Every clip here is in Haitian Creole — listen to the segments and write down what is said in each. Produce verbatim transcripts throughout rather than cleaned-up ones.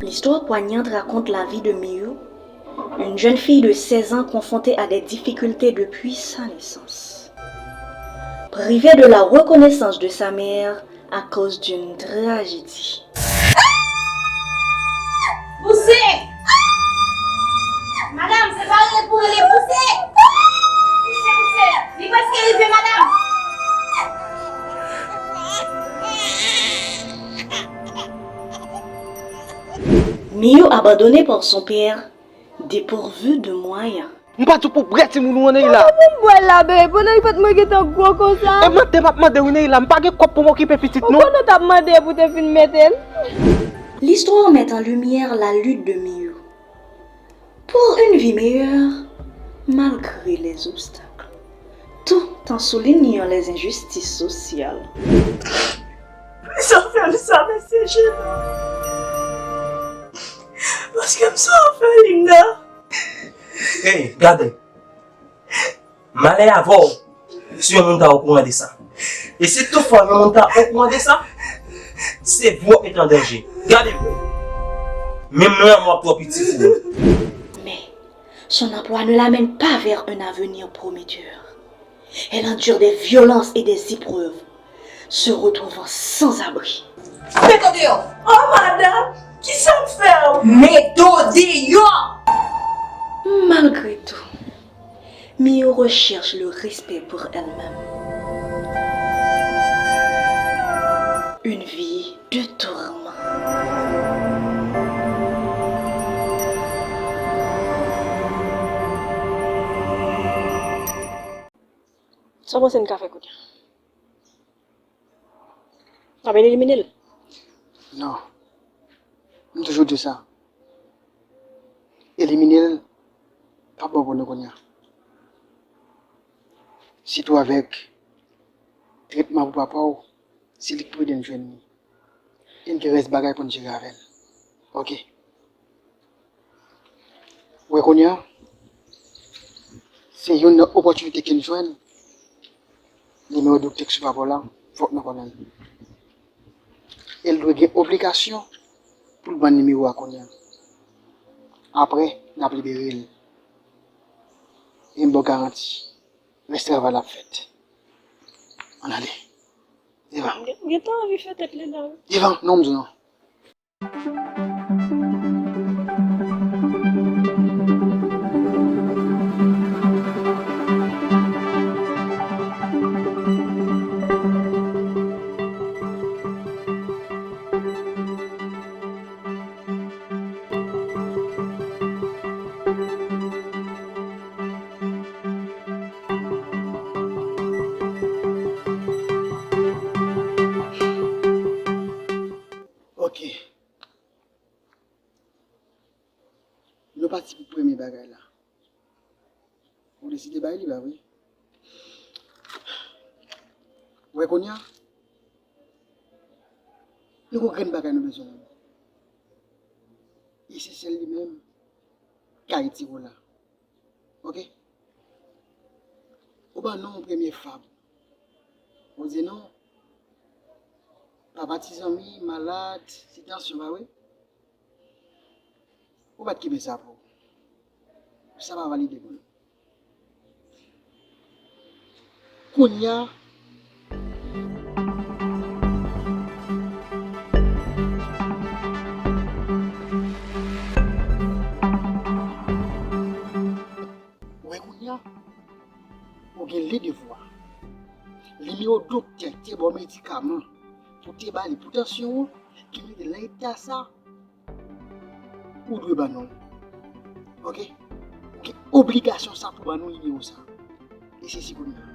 L'histoire poignante raconte la vie de Miyu, une jeune fille de seize ans confrontée à des difficultés depuis sa naissance. Privée de la reconnaissance de sa mère à cause d'une tragédie. Pouse! Madanm, se pa rele pou rele, pouse! Pouse, pouse! Li prèske rive, madanm! Miyu abandonnée par son père, dépourvue de moyens. M pa di w pou w bwè timoun ou an, Neila. Kòman pou m bwè l la, bebe, pandan li fèt mwen gentan gwo konsa? E mande m ap mande wi, Neila, m pa gen kòb pou m okipe pitit, non. Ou konnen w t ap mande pou w te fin mete l. L'histoire met en lumière la lutte de Miyu pour une vie meilleure, malgré les obstacles, tout en soulignant les injustices sociales. Sa fè m sa, mesye Jena. Paske m sou afè Linda. Hey, gade. Malè avè w si yon moun ta okouran de sa. E si toutfwa yon moun ta okouran de sa, se vou w ap mete an danje. Gade m. Menm lanmò ap twò piti pou ou. Mais son emploi ne l'amène pas vers un avenir prometteur. Elle endure des violences et des épreuves, se retrouvant sans abri. Met an deyò! Oh, madanm, kisa m fè w? Met an deyò! Malgré tout, Miyu recherche le respect pour elle-même. Une vie de tourment. Sa w panse n ka fè kounye a? N ap elimine l? Non. M toujou di w sa. Elimine l p ap bon pou nou kounye a. Sitou avèk tretman pou papa w, se li k pou ede n jwenn li. E n gen rès bagay pou n jere avè l. Oke. Wè kounye a, se youn nan opòtinite ke n jwenn. Nimewo doktè k sou papa w la, fòk nou konnen l. E l dwe gen obligasyon pou l ban n nimewo a kounye a. Apre, n ap libere l. E m ba w garanti, rès travay la ap fèt. Ann ale. Devan. M gen, m gentan anvi fè tèt li la, wi. Devan, non, m di w non. Ok. Nou pati pou premye bagay la. Ou deside bay li, pa vre? Ou wè kounye a, nou gon grenn bagay nou bezwen nan men. E se sèl li menm k ka retire w la. Oke? Ou ban nou yon premye fab. Ou di nou, papa ti zanmi malad, se tansyon, pa vre? Ou mèt kenbe sa pou ou. Sa pa valide pou nou. Kounye a, ou wè kounye a, ou gen le devwa. Nimewo doktè k te ba w medikaman pou te ba li pou tansyon an, ki mete l nan eta sa, ou dwe ban nou l. Oke? Ou gen obligasyon sa pou ban nou nimewo sa. E sezi kounye a.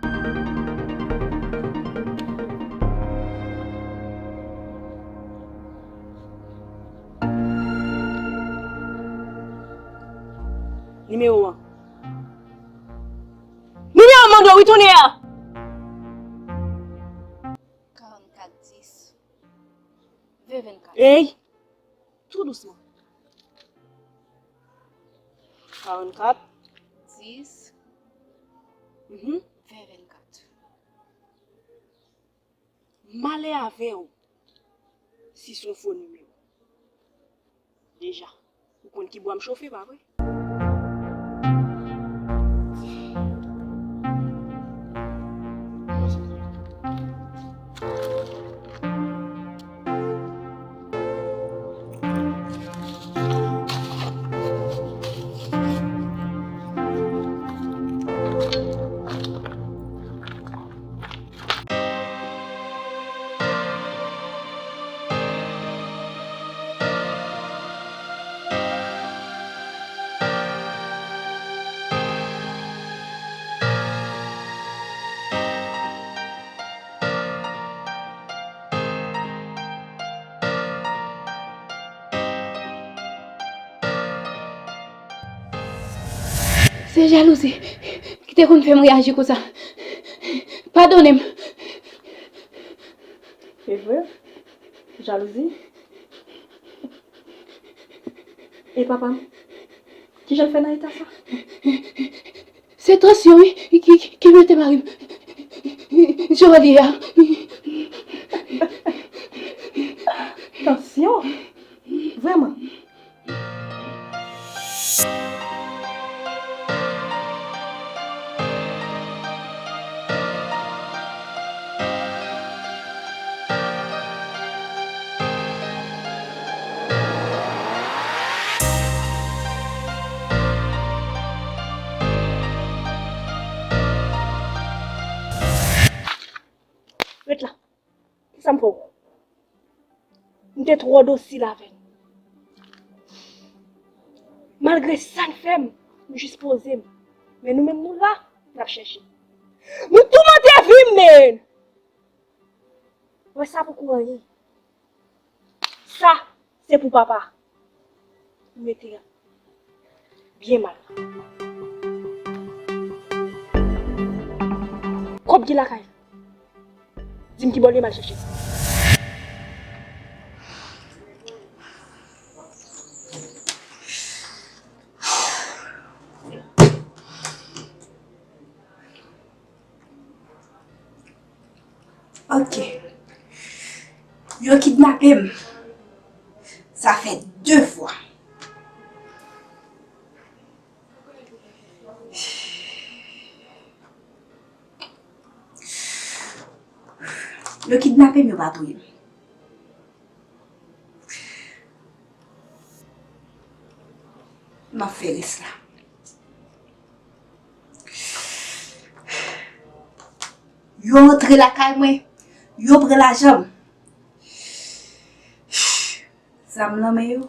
Nimewo an. Nimewo an mande w wi, tonnè a! Karannkat dis, ve vennkat. Ey! Tou dousman. Karannkat. Dis. Mhm. Ve vennkat. Malè avè w si se yon fo nimewo. deja. Ou konn ki bwa m chofe, pa vre? Se jalouzi ki te konn fè m reyaji konsa. Padone m. Se vre? Jalouzi? E papa m? Kijan l fè nan eta sa? Se tansyon, wi, ki, ki, ki mete mari m. Jan l ye a. Tansyon? Vrèman? Ret la. Kisa m fè w? M te twò dosil avè l. Malgre sa l fè m, m jis poze m. Men nou menm nou la, n ap chèche. Nou toumante vi m, men! Wè sa poko anyen. Sa, se pou papa. Ou mete byen mal. Kòb ki lakay? Di m ki bò l ye, m al chèche. Ok. Yo kidnape m. Sa fè de fwa. Yo kidnape m, yo pa touye m. M ap fè rès la. Yo antre lakay mwen, yo pran lajan m. Zam nan men yo.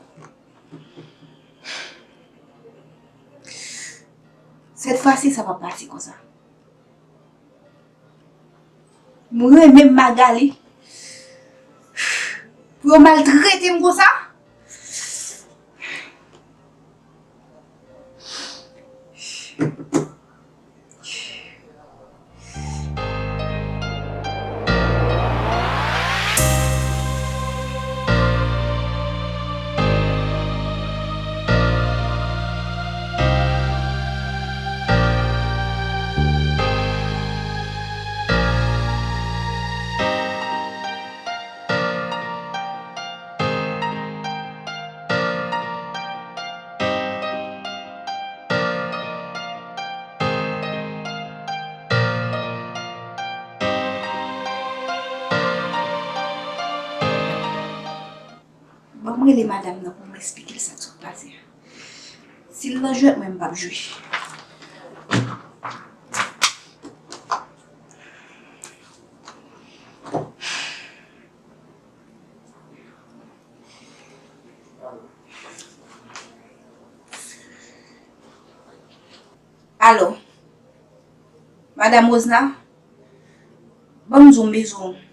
Sèt fwa si, sa p ap pase konsa. M renmen Magali. Pou yo maltrete m konsa? Ban m rele madanm nan pou m esplike l sa k sot pase a. Si l nan jwèt mwen, m p ap jwe. Alo, Madanm Rosna? Ban m di w m bezwen w.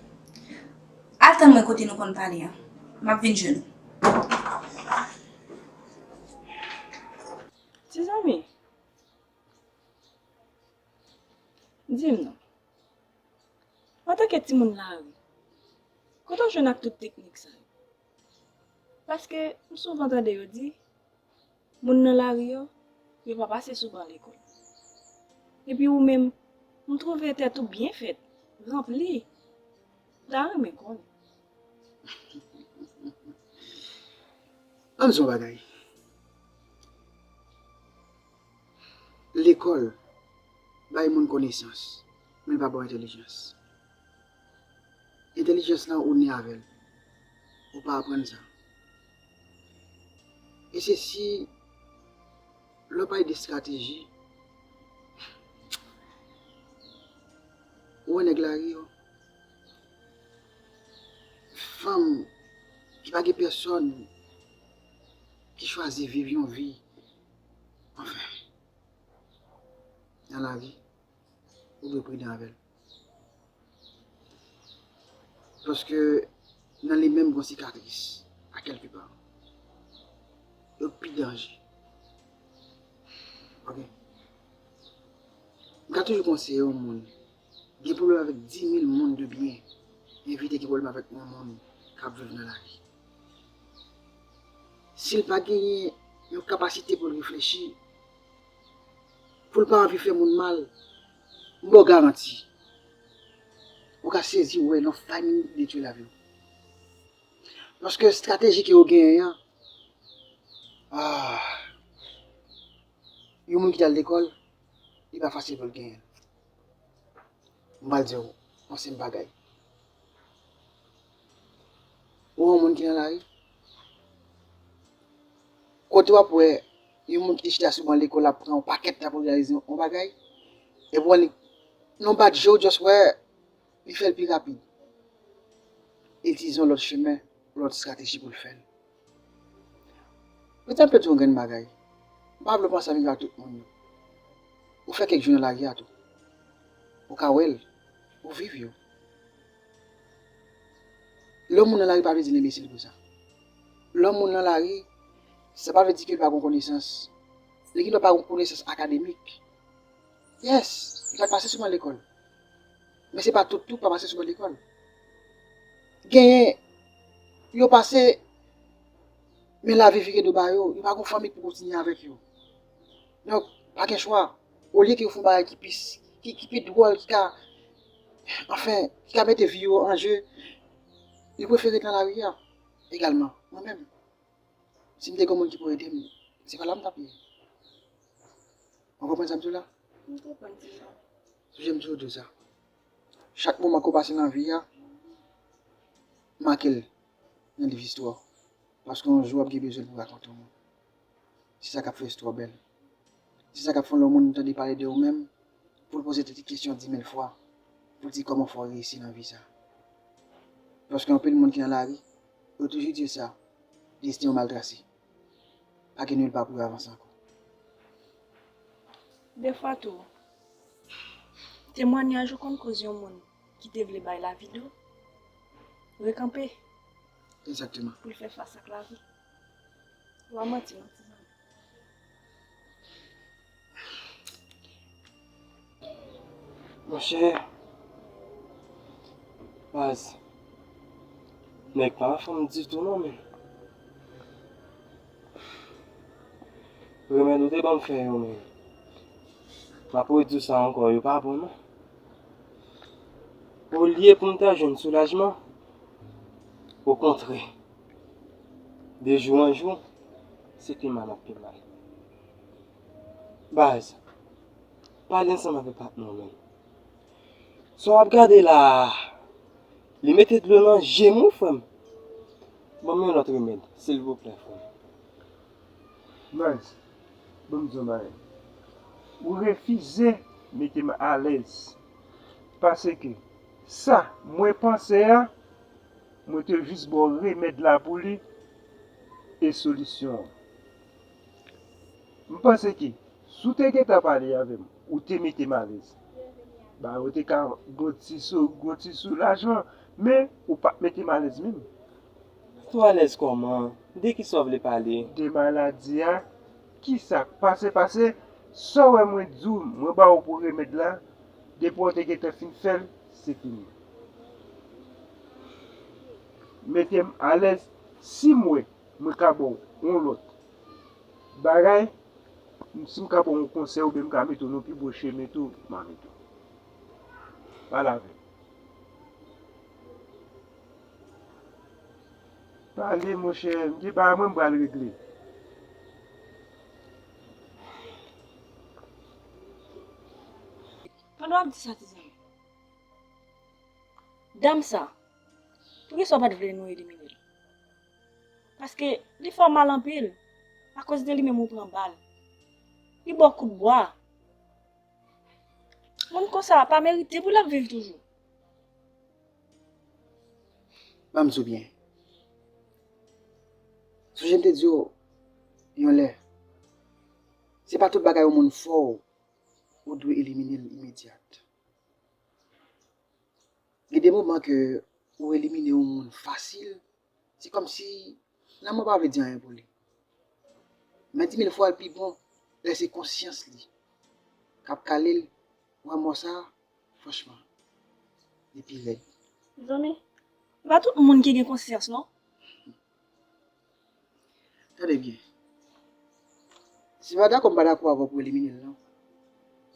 Al tann mwen kote nou konn pale a. M ap vin jwenn ou. Ti zanmi, di m non, antanke timoun lari, kote w jwenn ak tout teknik sa yo? Paske m souvan tande yo di, moun nan lari yo, yo pa pase sou ban lekòl. Epi ou menm, m twouve tèt ou byen fèt, ranpli. M ta renmen konnen. Ann di w yon bagay. Lekòl bay moun konesans, men l pa ba w entèlijans. Entèlijans lan ou ne avè l. Ou pa aprann sa. E se si lè w pale de estrateji, ou wè nèg lari yo, fanm ki pa gen pèsòn ki chwazi viv yon vi, anfen, nan lavi, ou dwe pridan avè l. Paske nan li menm gon sikatris, a kèlke pa. Yo pi danje. Ok. M ka toujou konseye yon moun gen pwoblèm avèk dis mil moun de byen, evite gen pwoblèm avèk yon moun k ap viv nan lari. Si l pa genyen yon kapasite pou l reflechi, pou l pa anvi fè moun mal, m ba w garanti, ou ka sezi wè nan five minit li detwi lavi w. Paske estrateji ke yo genyen an, ah, yon moun ki t al lekòl, li pa fasil pou l genyen l. M pral di w yon senp bagay. Ou wè yon moun ki nan lari, kote w ap wè yon moun ki te chita sou ban lekòl ap pran yon pakèt tan pou reyalize yon bagay, epi w wè li, nan bat je w, just wè, li fè l pi rapid. Li itilize yon lòt chemen, yon lòt estrateji pou l fè l. Petèt m pèdi yon grenn bagay. M pa vle w panse anvi ak tout moun yo. Ou fè kèk jou nan lari a tou. Ou ka wè l. Ou viv yo. Lè yon moun nan lari pa vle di l enbesil pou sa. Lè yon moun nan lari, sa pa vle di ke l pa gen konesans. Li gendwa pa gen konesans akademik. Yes, li pa t pase sou ban lekòl. Men se pa tout tou k pa pase sou ban lekòl. Genyen, yo pase, men lavi vire do ba yo, yo pa gen fanmi pou kontinye avèk yo. Donk, pa gen chwa. Olye ke yo fè yon bagay ki pi, ki, ki pi dwòl, ki ka, anfen, ki ka mete vi yo an je, yo prefere ret nan lari a egalman. Mwen menm, si m te gen yon moun ki pou ede m, se pa la m t ap ye. Ou konprann sa m di w la? M konprann, timoun. Sonje m toujou di w sa. Chak moman ke w pase nan vi a, make l nan liv istwa w. Paske yon jou w ap gen bezwen l pou rakonte yon moun. Se sa k ap fè istwa w bèl. Se sa k ap fè yon lòt moun tande pale de ou menm, pou l poze tèt li kesyon dis mil fwa, pou l di kòman fè w reyisi nan vi sa. Paske anpil moun ki nan lari, yo toujou di yo sa, desten yo mal trase. Pa gen nil pa pou yo avanse ankò. Defwa tou, temwayaj ou konn koz yon moun ki te vle bay lavi do, rekanpe. Egzakteman. Pou l fè fas ak lavi. Ou pa manti non, ti zanmi. Monchè, baz, nèg pa anfòm ditou non, men. Remèd ou te ban m fè yo, men. M ap redi w sa ankò, yo pa bon non. Olye pou m ta jwenn soulajman, okontrè, de jou an jou, se pi mal ap pi mal. Baz, pale ansanm avèk patnè w menm. Sa w ap gade la a, li mete dlo nan je m wi, frè m. Ban m yon lòt remèd, silvouplè, frè m. Baz, ban m di w yon bagay. Ou refize mete m alèz. Paske sa mwen panse a, mwen te jis ba w remèd la pou li e solisyon an. M panse ke si w te gentan pale avè m, ou te mete m alèz. Ba, ou te ka gon ti sou, gon ti soulajman, men ou pa t mete m alèz menm. Twò alèz kòman? De kisa w vle pale? De maladi a. Kisa k pase, pase? Sa w wè mwen di w, mwen ba w pou remèd la, depi w te gentan fin fè l, se fini. Mete m alèz, si m wè mwen ka ba w yon lòt bagay, si m ka ba w yon konsèy oubyen m ka mete w nan pi bon chemen tou, m a mete w. Pale avè m. Pale, monchè, m gen bagay mwen m pral regle. Pandan w ap di sa, ti zanmi, dam sa, poukisa w pa t vle nou elimine l? Paske li fè w mal anpil. Akoz de li menm ou pran bal. Li ba w kout bwa. Moun konsa pa merite pou l ap viv toujou. Ban m di w byen. Sonje m te di w yon lè, se pa tout bagay yon moun fè w, ou dwe elimine l imedyat. Gen de moman ke ou elimine yon moun fasil, se kòmsi lanmò pa vle di anyen pou li. Men di mil fwa l pi bon lè se konsyans li k ap kale l. Wè mò sa, franchman, li pi rèd. Zanmi, se pa tout moun ki gen konsyans, non. Tande byen. Si m pa dakò, m pa dakò avè w pou elimine l, non.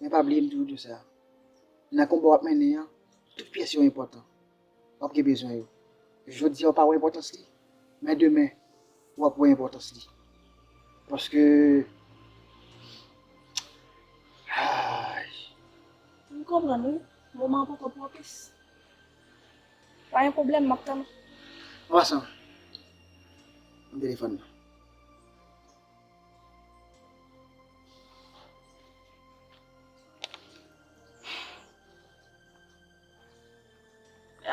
Men pa bliye m toujou di w sa. Nan konba w ap mennen an, tout pyès yo enpòtan. W ap gen bezwen yo. Jodi a, w pa wè enpòtans li, men demen, w ap wè enpòtans li. Paske, ay. M konprann, wi. Moman an poko pwopis. Pa gen pwoblèm, m ap tann ou. An pasan, m telefòn nan.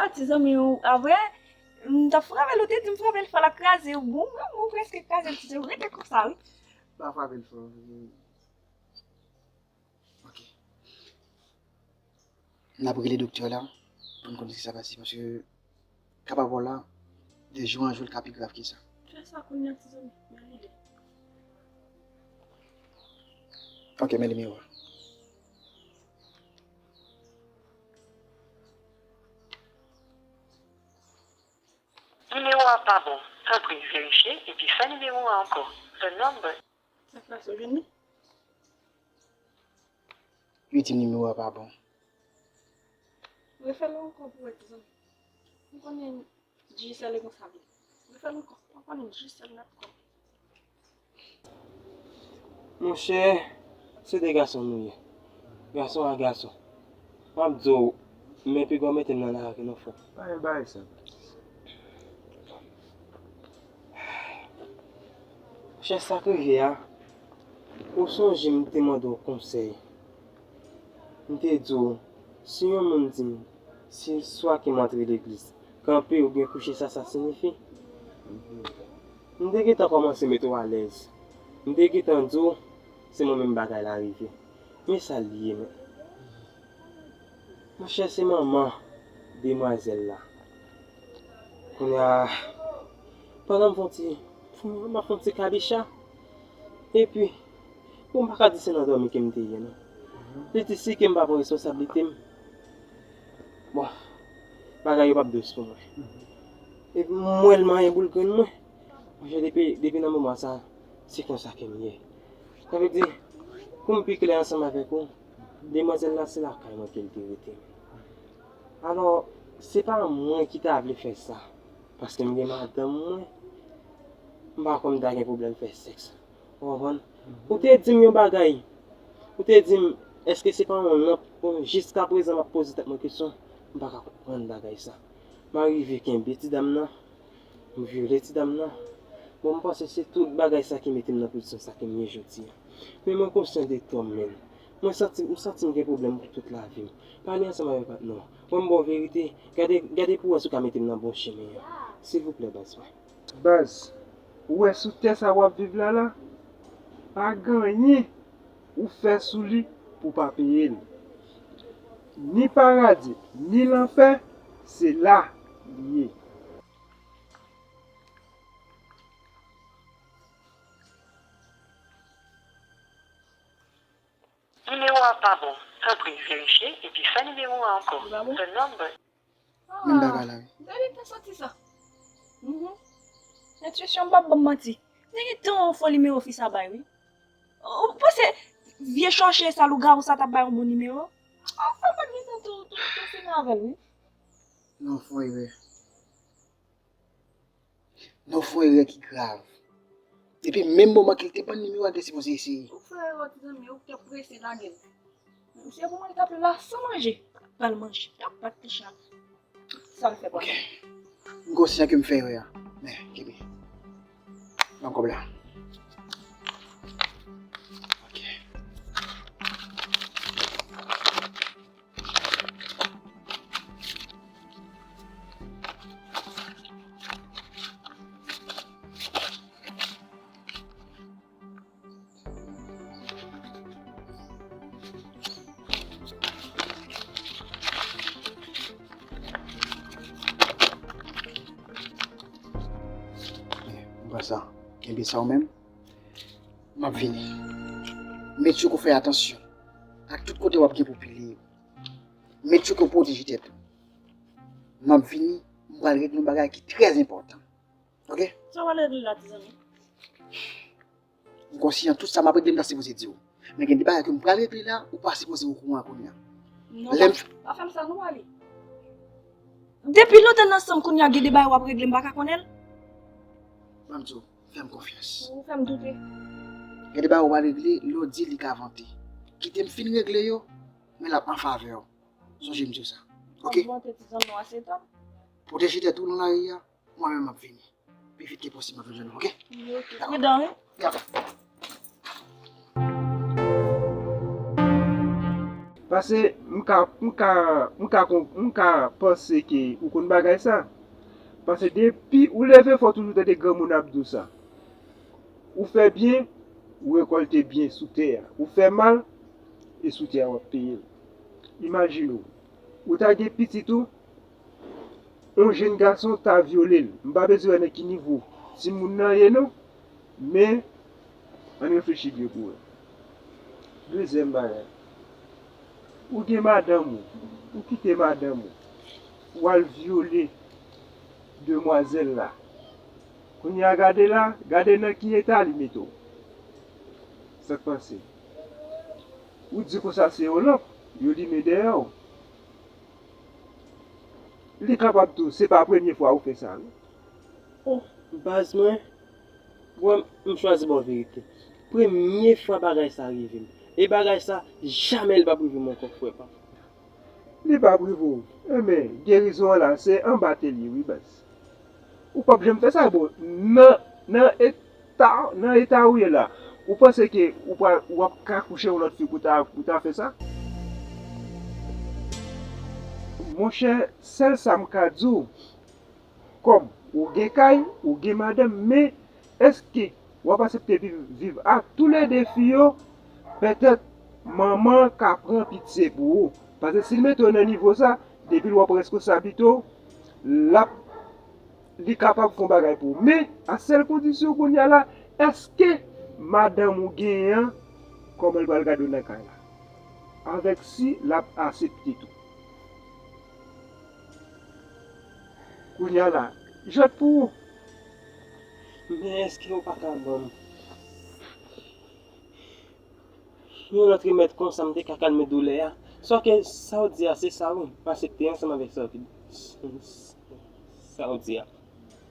A ti zanmi ou, apre, m t ap frape l, ou te di m frape l fò, l ap kraze. Bon, mwen, mwen prèske kraze l, ti zanmi, rete konsa, wi. Pa frape l fò. Ok. N ap rele doktè la pou n konn sa k pase, paske ka pa bò la, de jou an jou, l ka pi grav ke sa. Fè sa kounye a, ti zanmi. Bèl ide. Ok, men nimewo a. Nimewo a pa bon. Tanpri, verifye epi fè nimewo a ankò. The number. Sa k pase, w jwenn li? Li di m nimewo a pa bon. Refè l ankò pou wè, ti zanmi. M konnen Digicel e konsa vre. Refè l ankò. Ou konnen Digicel nèt kò. Monchè, se de gason nou ye. Gason a gason. M ap di w, men piga w mete m nan lari non, frè. Pa gen bagay sa. Monchè, sa k rive a, ou sonje m te mande w konsèy. M te di w, si yon moun di m, si swa ke m antre legliz, kanpe oubyen kouche, sa sa siyifi? M te gentan kòmanse mete w alèz. M te gentan di w, se mwen menm bagay la rive. Men sa l ye, men. Monchè, se manman demwazèl la. Kounye a, pandan m fè yon ti, m ap fè yon ti kabicha. Epi, bon, m pa ka di se nan dòmi ke m te ye, non. Li di si ke m pa pran responsablite m, bon, bagay yo p ap dous pou mwen. Epi, m wè l manyen boul grenn mwen. Monchè, depi, depi nan moman sa, se konsa ke m ye. Sa vle di, pou m pi klè ansanm avèk ou, demwazèl la, se lakay mwen ke l te rete. Alò, se pa mwen ki ta vle fè sa, paske m gen madanm mwen, m pa kwè m ta gen pwoblèm fè sèks. Ou konprann? Ou te di m yon bagay. Ou te di m, èske se pa yon lanp? Bon, jiskaprezan, m ap poze tèt mwen kesyon, m pa ka konprann bagay sa. M arive kenbe ti dam nan, m vyole ti dam nan. Bon, m panse se tout bagay sa ki mete m nan pozisyon sa ke m ye jodi a. Men mwen konsyan de tò m, menn. Mwen santi, m santi m gen pwoblèm pou tout lavi m. Pale ansanm avèk patnè w. Mwen m ba w verite. Gade, gade pou w wè si w ka mete m nan bon chemen an. Silvouplè, baz mwen. Baz, ou wè sou tè sa w ap viv la la? Pa gen anyen ou fè sou li pou pa peye l. Ni paradi, ni lanfè, se la li ye. Nimewo a pa bon. Tanpri, verifye epi fè nimewo a ankò. Li pa bon? The number. Menm bagay la, wi. Gade tan soti sa. Mhm. Entwisyon m p ap ban m manti. Te gen tan yon fo nimewo fi sa bay, wi. Ou panse vye chòche sa, lougawou sa t ap bay yon bon nimewo? Anfen, pa t gen tan tou, tou, tou fini avè l, wi. Non, fon erè. Non, w fè yon erè ki grav. Depi menm moman ke l te ban m nimewo a, l te sipoze eseye. Ou fè erè, ti zanmi, ou te prese lage l. Misye pou mwen, li t ap la san manje. L ap pral manje. L ap bat li chak. Sa l fè pa. Ok. M konsyan ke m fè erè a. Men, kenbe. Ban m kòb la. Ok. M pran sa. Kenbe sa w menm. M ap vini. Make sure ke w fè atansyon ak tout kote w ap gen pou pile yo. Make sure ke w pwoteje tèt ou. M ap vini, m pral regle yon bagay ki trè enpòtan. Ok? Sa w pral regle la, ti zanmi? M konsyan tout sa m ap regle, m ta sipoze di w. Men gen de bagay ke m pral regle la, ou pa sipoze okouran kounye a. Non, lè m pa, pa fè m sa non, Ale. Depi lontan n ansanm, kounye a gen de bagay w ap regle, m pa ka konnen l. Ban m di w, fè m konfyans. Ou fè m doute. Gen de bagay w pral regle, lè w di li ka vante. Kite m fin regle yo, men l ap an favè w. Sonje m di w sa. Ok? Ap vante ti zanmi w a se tan. Pwoteje tèt ou nan lari a, mwen menm m ap vini. Pi vit ke posib, m ap vin jwenn ou, ok? Ok. Dakò. Pridan, wi. Dakò. Paske m ka, m ka, m ka kon-, m ka panse ke ou konn bagay sa. Paske depi ou leve, fò w toujou tande granmoun ap di w sa. Ou fè byen, ou rekòlte byen sou tè a. Ou fè mal, e sou tè a w ap peye l. Imajine w, ou ta gen pitit ou, yon jenn gason ta vyole l. M pa bezwen wè nan ki nivo timoun nan ye non, men ann reflechi byen pou wè. Dezyèm bagay, ou gen madanm ou, ou kite madanm ou, ou al vyole demwazèl la. Kounye a gade la, gade nan ki eta li mete w. Sa k pase? Ou di konsa se yon lanp, yo limen dèyè w. Li kapab tou, se pa premye fwa ou fè sa, wi. O, baz mwen, mwen, m chwazi ba w verite. Premye fwa bagay sa rive m. E bagay sa, jamè li p ap rive m ankò, frè pa m. Li p ap rive w. Enben, gerizon an la, se anba tè l ye, wi, baz. Ou p ap janm fè sa, bon, nan, nan eta, nan eta ou ye la, ou panse ke ou pral, w ap ka kouche yon lòt fi pou ta, pou ta fè sa? Monchè, sèl sa m ka di w, kòm ou gen kay, ou gen madanm, men èske w ap aksepte viv, viv ak toulède fi yo? Petèt manman an ka pran pitye pou ou. Paske si l mete w nan nivo sa, depi l wè w pran reskonsablite w, l ap, li kapab fè yon bagay pou ou. Men, a sèl kondisyon kounye a la, èske madanm ou genyen an, kòman l pral gade w nan kay la? Avèk si l ap aksepte tou. Kounye a la, jwèt pou ou. Men èske w pa ka ban m yon lòt remèd konsa m te ka kalme doulè a? Swa ke sa w di a se sa wi, m aksepte ansanm avèk sa w di, sa w di a.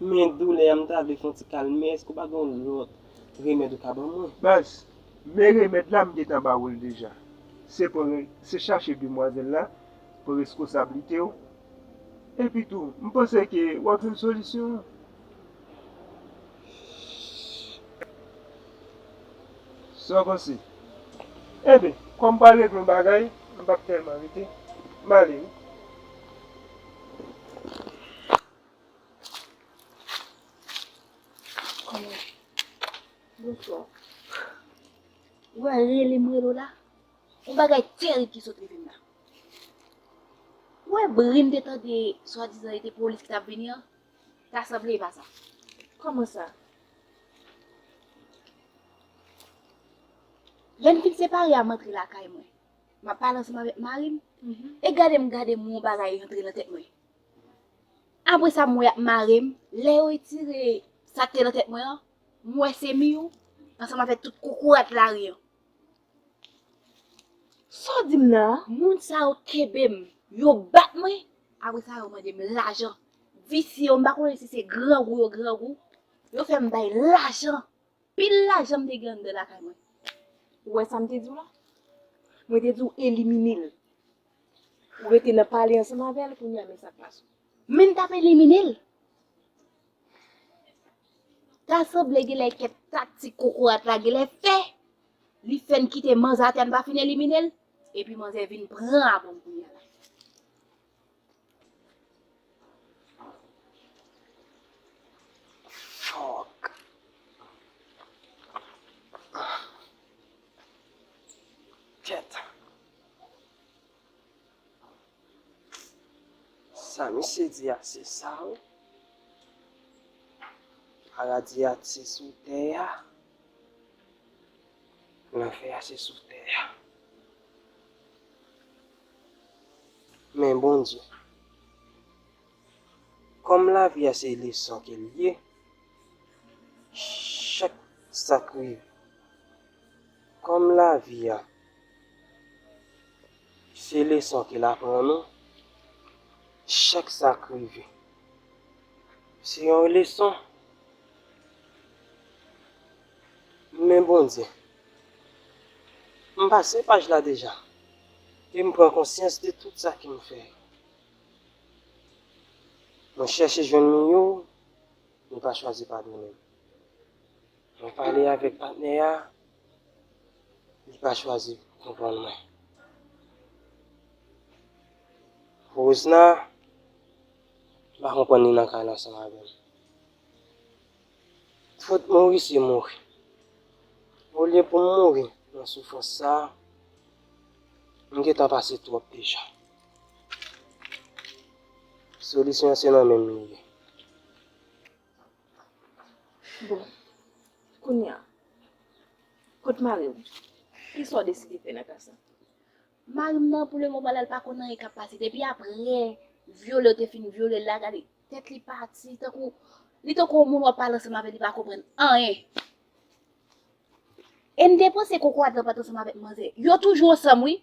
Men doulè a m ta vle fè yon ti kalme, èske w pa gen yon lòt remèd ou ka ban mwen? Baz, men remèd la m gentan ba ou l deja. Se pran, se chache demwazèl la, pran reskonsablite w. Epi tou, m panse ke w ap jwenn solisyon an. Sa w panse? Enben, kòm m pral regle yon bagay, m p ap tèlman rete. M ale wi. Kòman? Bonswa. Ou wè rele m rele w la? Yon bagay terib ki sot rive m la. Ou wè bri m te tande swadizan e te polis ki t ap vini an? Ta sanble e pa sa. Kòman sa? Lè n fin separe a, m antre lakay mwen. M ap pale ansanm avèk mari m. Mhm. E gade m gade m yon bagay antre nan tèt mwen. Apre sa, m wè y ap mare m. Lè yo retire sa k te nan tèt mwen an, m wè se Miyou ansanm avèk tout kokorat lari an. Sa w di m nan? Moun sa yo kenbe m, yo bat mwen. Apre sa, yo mande m lajan. Visye yo, m pa konnen si se grangou yo grangou. Yo fè m bay lajan. Pil lajan m te gen anndan lakay mwen. Ou wè sa m te di w la? Mwen te di w elimine l. Ou rete nan pale ansanm avè l, kounye a men sa k pase w. Men m t ap elimine l. Ta sanble genlè kèk taktik kokorat la genlè fè. Li fè n kite manzè atè, n pa fin elimine l. Epi manzè vin pran apre m kounye a la. Fuck. Kèt. Sa misye di a se sa wi. Paradi a se sou tè a. Lanfè a se sou tè a. Men Bondye, kòm lavi a se leson ke l ye, chak sa k rive, kòm lavi a se leson ke l aprann nou, chak sa k rive se yon leson. Men Bondye, m pase paj la deja, e m pran konsyans de tout sa ke m fè yo. Mwen chèche jwenn li yo, li pa chwazi padone m. Mwen pale avèk patnè a, li pa chwazi konprann mwen. Rosna, m pa konprann li nan kay la ansanm avè m. Fòk mouri se mouri. Olye pou m mouri nan soufrans sa a, m gentan pase twòp deja. Solisyon an se nan men m li ye. Bon, kounye a, kot mari w? Kisa w deside fè nan ka sa? Mari m nan, pou le moman la, l pa konn anyen k ap pase. Depi apre vyole yo te fin vyole l la, gade, tèt li pati, tankou, li tankou yon moun w ap pale ansanm avè l, li pa konprann anyen. E m te panse kokorat lan pa t ansanm avèk manzè. Yo toujou ansanm, wi.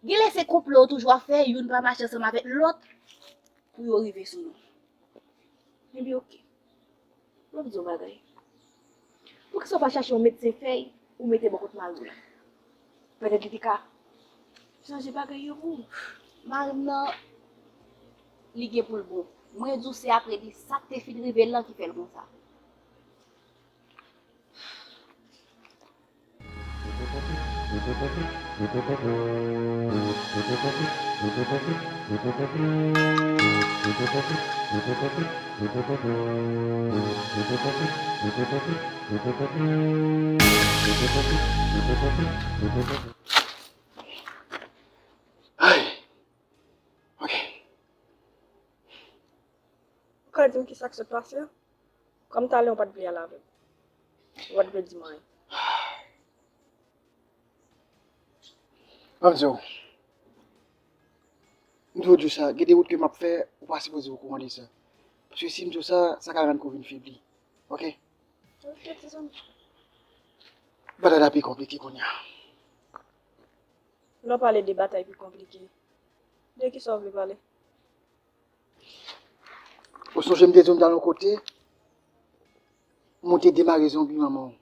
Genlè se konplo yo toujou ap fè, youn pa mache ansanm avèk lòt pou yo rive sou nou. Ebyen, oke. M ap di w yon bagay. Poukisa w pa chache yon medsen fèy ou mete bò kot mari w la? Petèt li te ka chanje bagay yo pou ou. Mari m nan, li gen pou l bon. Mwen di w se apre de sa k te fin rive l lan ki fè l konsa. Ay, ok. Ou ka di m kisa k sot pase? Kòm talè ou pa t vle al avè m. Ou pa t vle di m anyen. M ap di w. M toujou di w sa, gen de wout ke m ap fè, ou pa sipoze okouran de sa. Paske si m di w sa, sa ka rann ke w vin febli. Ok? Ok, ti zanmi. Batay la pi konplike kounye a. Lè w pale de batay pi konplike, de kisa w vle pale? Ou sonje m te di w m t al yon kote, mwen te demare zonbi manman w.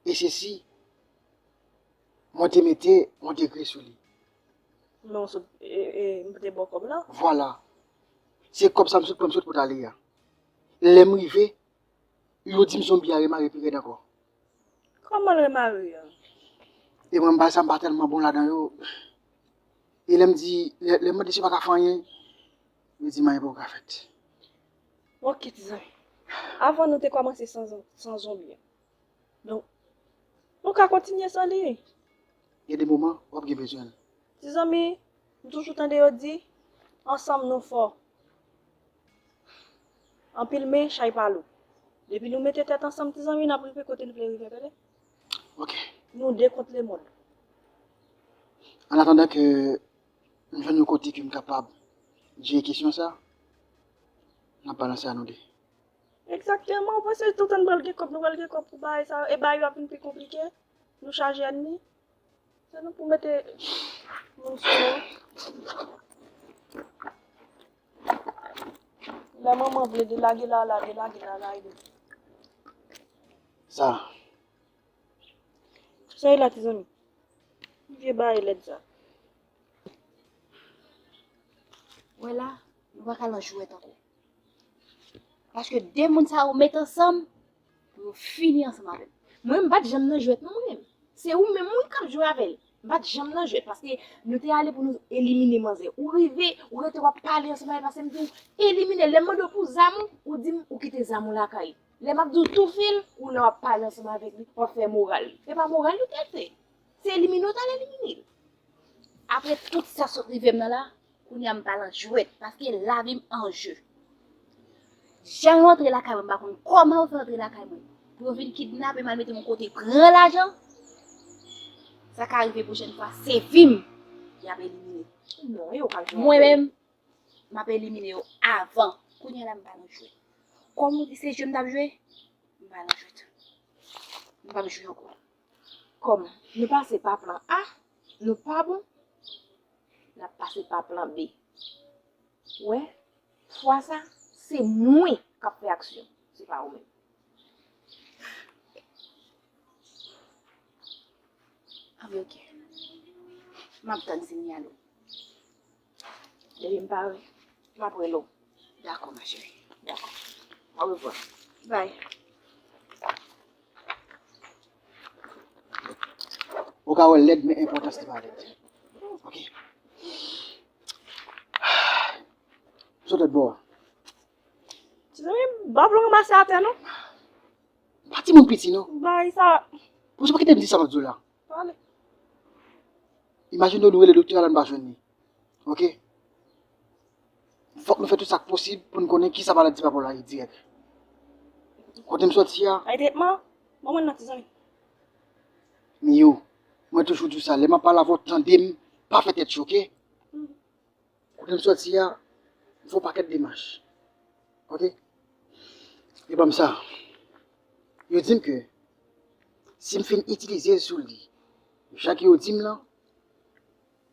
E se si, mwen te mete yon degre sou li. Men w sot, e, e, m te ba w kòb la. Vwala. Se kòb sa m sot pran, m sot pot ale a. Lè m rive, yo di m zonbi a remare pi rèd ankò. Kòman l remare a? E mwen, m bay sa m pa tèlman bon ladan yo. E lè m di, lè, lè m mande si yo pa ka fè anyen, yo di m anyen poko ka fèt. Ok, ti zanmi. Avan nou te kòmanse san zon-, san zonbi an. Donk, nou ka kontinye san li. Gen de moman, w ap gen bezwen l. Ti zanmi, m toujou tande yo di, ansanm nou fò. Anpil men, chay pa lou. Depi nou mete tèt ansanm, ti zanmi, n ap rive kote n vle rive, tande? Ok. Nou de kont lemonn. An atandan ke m jwenn yon kote ke m kapab jere kesyon sa, n ap balanse a nou de. Egzakteman, ou panse toutan n pral gen kòb, nou pral gen kòb pou bagay sa yo, e bagay yo ap vin pi konplike, nou chaje ènmi. Se nou pou mete moun sou nou. Lè manman vle delage la, la delage la, la ede. Sa. Sa e la, ti zanmi. Vye bagay lèd sa. Wè la, nou pa ka nan jwèt ankò. Paske de moun sa yo met ansanm pou yo fini ansanm avè m. Mwen, m pa t janm nan jwèt non, mwen menm. Se ou menm wi k ap jwe avè l. M pa t janm nan jwèt paske nou te ale pou nou elimine manzè. Ou rive, ou rete w ap pale ansanm avè l paske m di w elimine l. Lè m mande w pou zam ou, ou di m ou kite zam ou lakay. Lè m ap di w toufe l, ou lè w ap pale ansanm avèk li, w ap fè moral. E pa moral li t al fè. Se elimine w t al elimine l. Apre tout sa sot rive m nan la, kounye a m pa nan jwèt, paske lavi m an je. Jan yo antre lakay mwen, m pa konn kòman yo fè antre lakay mwen. Pou yo vin kidnape m al mete m yon kote, pran lajan. Sa ka rive pwochèn fwa, se vi m y ap elimine. Non, yo pa jwe. Mwen menm, m ap elimine yo avan. Kounye a la, m pa nan jwèt. Kòm ou di se je m t ap jwe, m pa nan jwèt. M p ap jwe ankò. Kòm nou pase pa plan A, nou pa bon, n ap pase pa plan B. Wè, fwa sa, se mwen k ap fè aksyon, se pa ou menm. Anben, oke. M ap tann si m y ale. Depi m pare, m ap rele w. Dakò, ma chérie. Dakò. Au revoir. Bye. Ou ka wè l lèd, men enpòtans li pa lèd. Oke. Sot lòt bò a. Ti zanmi, bab lan ranmase atè, non? Pa timoun piti, non. Bay sa. Bon, se pa kite m di sa m ap di w la. Pale. Imajine w nou rele doktè a la, n pa jwenn li. Oke? Fòk nou fè tout sa k posib pou n konnen kisa maladi papa w la ye dirèk. Kote m sòti a. Ay tretman? Ban mwen nan, ti zanmi. Miyou, mwen toujou di w sa, lè m ap pale avè w, tande m, pa fè tèt cho, oke? Kote m sòti a, m fè yon pakèt demach. Oke? Yo ban m sa. Yo di m ke si m fin itilize l sou li, jan ke yo di m lan,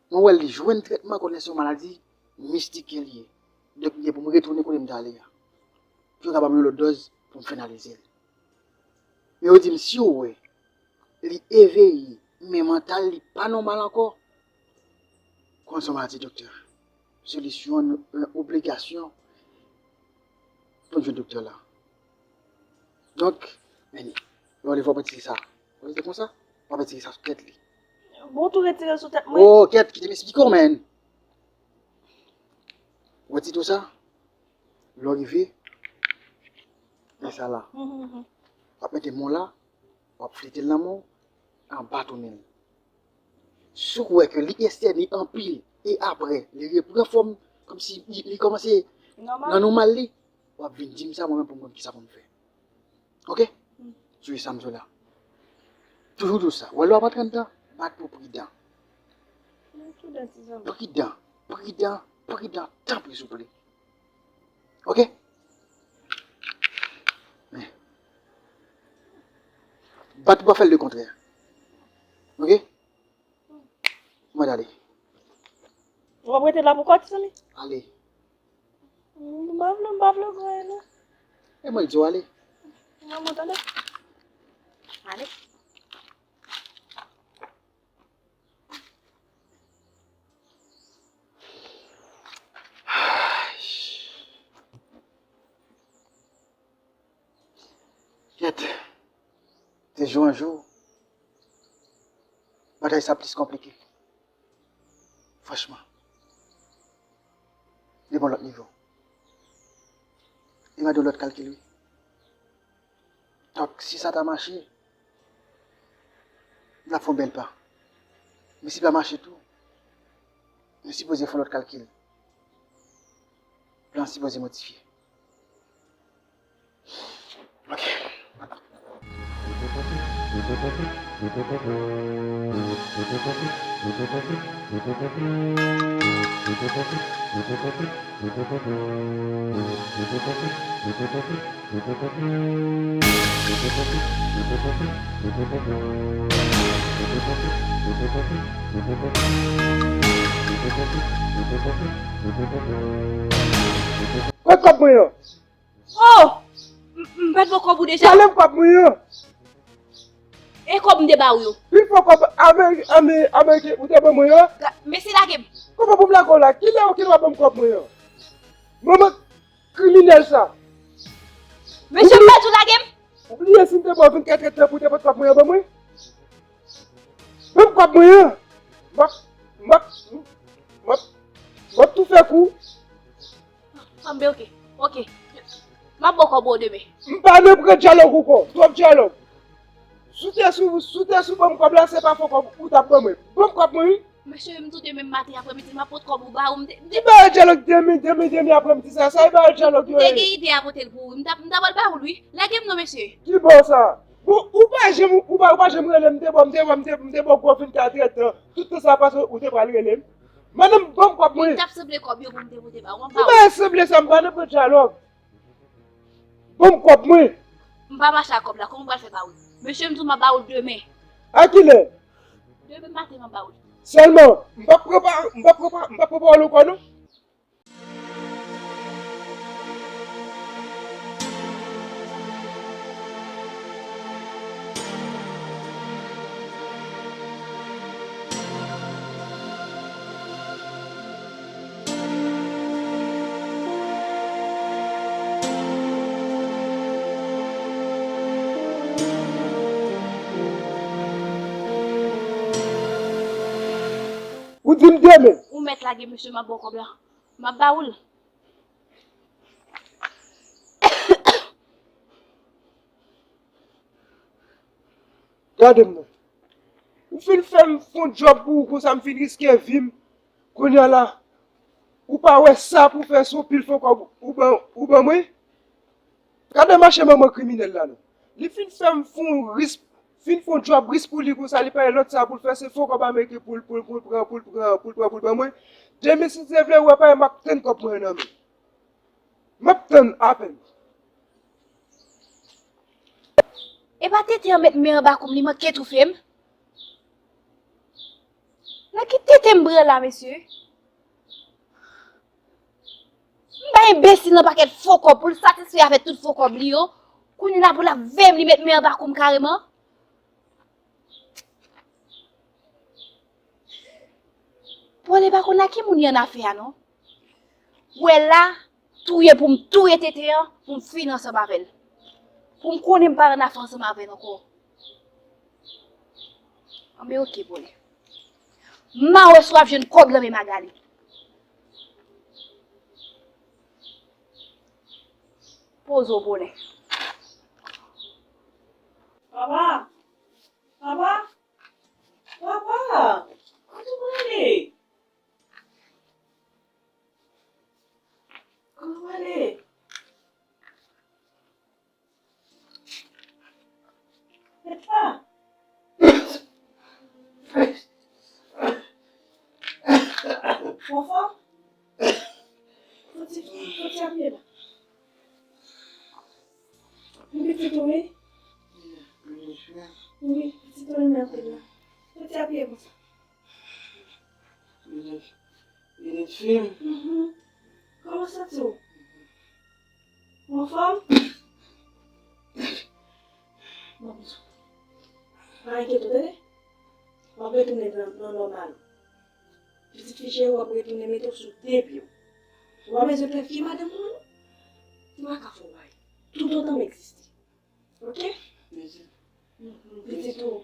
mwen wè li jwenn tretman konnen se yon maladi mistik ke li ye. Donk, m gen pou m retounen kote m t ale a. Pou yo ka ban m yon lòt dòz pou m finalize l. Men yo di m, si w wè li eveye, men mantal li pa nòmal ankò, konn se yon maladi doktè. Solisyon an, yon obligasyon pou n jwenn doktè la. Donk, men, lè w leve w ap retire sa. Ou rete konsa, w ap retire sa sou tèt li. Bon, tou retire l sou tèt mwen. Oh, kèt, kite m esplike w, men. Ou wè ti tou sa? Lè w rive, men sa la. W ap mete men w la, w ap flite l nan men w, anba tounen l. Si w wè ke li estène anpil, e apre, li repran fòm, kòmsi li, li kòmanse nan nòmal li, w ap vin di m sa, mwen menm pou m konn kisa pou m fè. Oke? Sou sa m sou la. Toujou di w sa. Wè lè w ap antre anndan, bat pou pridan. Pridan, pridan, pridan, tanpri, souple. Oke? Men. Bat pou pa fè l lekontrè. Oke? Mwen ale. Ou ap rete la pou kò, ti zanmi? Ale. M pa vle, m pa vle, m pa vle. E mwen di w ale. Non, mwen tande. Ale. Kèt. De jou an jou, bagay sa plis konplike. Franchman. Li bon lòt nivo. Li mande yon lòt kalkil, wi. Donk, si sa ta mache, m t ap fè yon bèl pa. Men si pa mache tou, nou sipoze fè yon lòt kalkil. Plan an sipoze modifye. Ok. Wè kòb mwen an. Oh! M, m pèdi kòb ou deja. Talè m kòb mwen an. E kòb m te ba w yo? Pil fò kòb Ameri-, Ameri-, Ameriken ou te ban mwen an? Ga-, mesye, lage m. Kòman pou m lage w la? Kilè ou ki dwa ban m kòb mwen an? Manman kriminèl sa. Mesye, m pa di w lage m. Ou bliye si m te ba w vennkat èdtan pou w te pot kòb mwen an ban mwen? Ban m kòb mwen an. M ap, m ap, m ap, m ap tou fè kou. Anben, oke, oke. M ap ba w kòb ou demen. M pa nan pran dyalòg ankò. Twòp dyalòg. Si w te sou, si w te sou ban m kòb la, se pa fò kòb ou t ap ban mwen. Ban m kòb mwen, wi. Mesye, m tou demen maten aprèmidi, m ap pot kòb ou ba ou. M te, m te... Ki bagay dyalòg demen, demen, demen aprèmidi sa? Sa e bagay dyalòg yo ye. M te gen ide a pote l pou ou. M t ap, m t ap al ba ou l, wi. Lage m non, mesye. Ki bò sa? Bon, ou pa janm, ou pa, ou pa janm rele m, m te ba w, m te ba w, m te, m te ba w gwo vennkat èdtan. Tout tan sa pase, ou te pral rele m. Madanm, ban m kòb mwen. M t ap sanble kòb yo pou m te pote ba ou. M ap ba ou. Ki bagay sanble sa, m pa nan pran dyalòg. Ban m kòb mwen. M pa mache ak kòb la, kòman m pral fè ba ou l? Mesye, m di w m ap ba ou l demen. A kilè? Demen maten m ap ba ou l. Sèlman, m p ap pran pa, m p ap pran pa, m p ap pran pawòl ankò non. Ou di m demen. Ou mèt lage mesye, m ap ba w kòb la. M ap ba ou l. Gade m non. Ou fin fè m fè yon djòb pou ou konsa, m fin riske vi m. Kounye a la, ou pa wè sa pou fè se yon pil fò kòb ou ban, ou ban mwen? Gade mache manman kriminèl la non. Li fin fè m fè yon risk, fin fè yon djòb risk pou li konsa, li pa gen lòt sa pou l fè, se fè yon kòb ameriken pou l, pou l, pou l pran, pou l pran, pou l pran, pou l ban mwen. Demen si Dye vle, ou wè pa m ap tann kòb mwen nan men. M ap tann apèn. E pa tete an met men anba kou m, li manke toufe m. Nan ki tete m pran la, mesye? M bay enbesil nan pakèt fo kòb pou l satisfè avèk tout fo kòb li yo. Kounye a pou l ap veye m, li met men anba kou m kareman. Pole pa konn a ki moun li annafè a non. Wè la, touye pou m touye tete an, pou m fini ansanm avè l. Pou m konnen m pa annafè ansanm avè l ankò. Anben oke, Pole. M a wè si w ap jwenn kòb nan men Magali. Poze w, Pole. Papa! Papa! Papa! Kote w prale? Kote w prale? Papa! Ou anfòm? Fò ti, fò ti apiye la. Wi, pitit ou, wi. Wi, pitit ou, li nan tèt la. Fò ti apiye konsa. Pitit fi m. Mhm. Kòman w santi w? Ou anfòm? Bon, pa enkyete w, tande? W ap retounen nan, nan nòmal ou. Pitit fi cheri, w ap retounen mete w sou de pye w. Ou pa bezwen pè fye madanm ou an non. Li pa ka fè w bagay. Toutotan m egziste. Oke? Pitit. Mhm, pitit ou.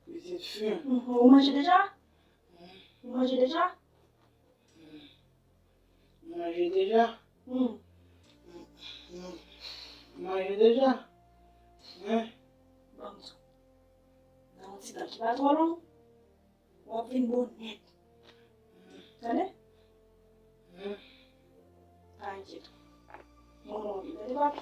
Pitit fi m. Mhm, ou manje deja? Ou manje deja? Manje deja? Hmm. Manje deja? Wi. Ban m di w. Nan yon ti tan ki pa twò long, w ap vin bon nèt. Tande? Wi. Pa enkyete w. Manman w vin. Tande, papi?